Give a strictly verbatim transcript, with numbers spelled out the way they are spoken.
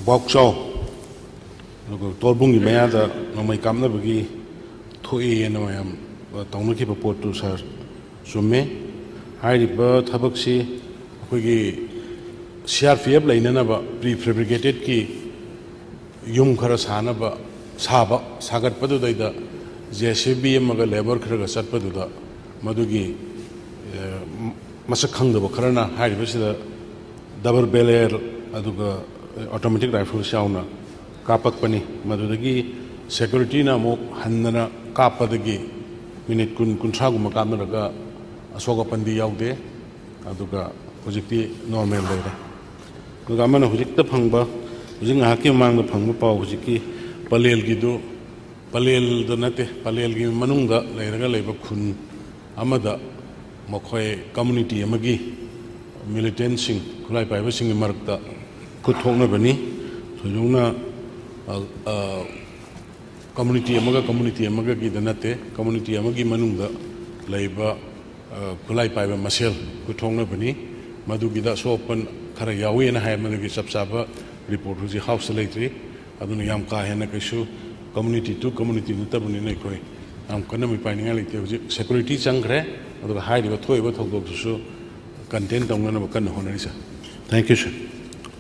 ꯕꯥꯎꯆꯥꯎ ꯑꯗꯨꯒ ꯇꯣꯔꯕꯨꯡꯒꯤ ꯃꯌꯥꯗ ꯅꯣꯡꯃꯩ ꯀꯥꯞꯅꯕꯒꯤ ꯊꯣꯛꯑꯦꯅ ꯃꯌꯥꯝ ꯇꯧꯅꯈꯤꯕ ꯄꯣꯠꯇꯨ ꯁꯥꯔ ꯆꯨꯝꯃꯦ꯫ ꯍꯥꯏꯔꯤꯕ ꯊꯕꯛꯁꯤ ꯑꯩꯈꯣꯏꯒꯤ ꯁꯤ ꯑꯥꯔ ꯄꯤ ꯑꯦꯐ ꯂꯩꯅꯅꯕ ꯄ꯭ꯔꯤ ꯐꯦꯕ꯭ꯔꯤꯀꯦꯇꯦꯠꯀꯤ ꯌꯨꯝ ꯈꯔ ꯁꯥꯅꯕ ꯁꯥꯕ ꯁꯥꯒꯠꯄꯗꯨꯗꯩꯗ ꯖꯦ ꯁꯤ ꯕꯤ ꯑꯃꯒ ꯂꯦꯕꯔ ꯈꯔꯒ ꯆꯠꯄꯗꯨꯗ ꯃꯗꯨꯒꯤ ꯃꯁꯛ ꯈꯪꯗꯕ ꯈꯔꯅ ꯍꯥꯏꯔꯤꯕꯁꯤꯗ ꯗꯕꯜ ꯕꯦꯔꯦꯜ ꯑꯗꯨꯒ ꯑꯣꯇꯣꯃꯦꯇꯤꯛ ꯔꯥꯏꯐꯜꯁ ꯌꯥꯎꯅ ꯀꯥꯞꯄꯛꯄꯅꯤ꯫ ꯃꯗꯨꯗꯒꯤ ꯁꯦꯀ꯭ꯌꯨꯔꯤꯇꯤꯅ ꯑꯃꯨꯛ ꯍꯟꯗꯅ ꯀꯥꯞꯄꯗꯒꯤ ꯃꯤꯅꯤꯠ ꯀꯨꯟ ꯀꯨꯟꯊ꯭ꯔꯥꯒꯨꯝꯕ ꯀꯥꯞꯅꯔꯒ ꯑꯁꯣꯛ ꯑꯄꯟꯗꯤ ꯌꯥꯎꯗꯦ꯫ ꯑꯗꯨꯒ ꯍꯧꯖꯤꯛꯇꯤ ꯅꯣꯔꯃꯦꯜ ꯂꯩꯔꯦ꯫ ꯑꯗꯨꯒ ꯑꯃꯅ ꯍꯧꯖꯤꯛꯇ ꯐꯪꯕ, ꯍꯧꯖꯤꯛ ꯉꯥꯏꯍꯥꯛꯀꯤ ꯃꯃꯥꯡꯗ ꯐꯪꯕ ꯄꯥꯎ, ꯍꯧꯖꯤꯛꯀꯤ ꯄꯂꯦꯜꯒꯤꯗꯨ, ꯄꯂꯦꯜꯗ ꯅꯠꯇꯦ, ꯄꯂꯦꯜꯒꯤ ꯃꯅꯨꯡꯗ ꯂꯩꯔꯒ ꯂꯩꯕ ꯈꯨꯟ ꯑꯃꯗ ꯃꯈꯣꯏ ꯀꯝꯃꯨꯅꯤꯇꯤ ꯑꯃꯒꯤ ꯃꯤꯂꯤꯇꯦꯟꯁꯤꯡ, ꯈꯨꯠꯂꯥꯏ ꯄꯥꯏꯕꯁꯤꯡꯒꯤ ꯃꯔꯛꯇ ꯈꯨꯠ ꯊꯣꯛꯅꯕꯅꯤ꯫ ꯊꯣꯏꯗꯣꯛꯅ, ꯑ, ꯑ, ꯀꯝꯃꯨꯅꯤꯇꯤ ꯑꯃꯒ ꯀꯝꯃꯨꯅꯤꯇꯤ ꯑꯃꯒꯒꯤꯗ ꯅꯠꯇꯦ, ꯀꯝꯃꯨꯅꯤꯇꯤ ꯑꯃꯒꯤ ꯃꯅꯨꯡꯗ ꯂꯩꯕ, ꯑ, ꯈꯨꯠꯂꯥꯏ ꯄꯥꯏꯕ ꯃꯁꯦꯜ ꯈꯨꯠ ꯊꯣꯛꯅꯕꯅꯤ꯫ ꯃꯗꯨꯒꯤꯗ ꯑꯁꯣꯛ ꯑꯄꯟ ꯈꯔ ꯌꯥꯎꯏꯅ ꯍꯥꯏ, ꯃꯗꯨꯒꯤ ꯆꯞ ꯆꯥꯕ ꯔꯤꯄꯣꯔꯠ ꯍꯧꯖꯤꯛ ꯍꯥꯎꯁꯇ ꯂꯩꯇ꯭ꯔꯤ꯫ ꯑꯗꯨꯅ ꯌꯥꯝ ꯀꯥ ꯍꯦꯟꯅ ꯀꯩꯁꯨ community to community ꯅꯠꯇꯕꯅꯤꯅ ꯑꯩꯈꯣꯏ ꯌꯥꯝ ꯀꯟꯅ ꯃꯤꯄꯥꯏꯅꯤꯡꯉꯥꯏ ꯂꯩꯇꯦ꯫ ꯍꯧꯖꯤꯛ ꯁꯦꯀ꯭ꯌꯨꯔꯤꯇꯤ ꯆꯪꯈ꯭ꯔꯦ, ꯑꯗꯨꯒ ꯍꯥꯏꯔꯤꯕ ꯊꯣꯛꯏꯕ ꯊꯧꯗꯣꯛꯇꯨꯁꯨ ꯀꯟꯇꯦꯟ ꯇꯧꯅꯅꯕ ꯀꯟꯅ ꯍꯣꯠꯅꯔꯤ, ꯁꯥꯔ꯫ Thank you, sir꯫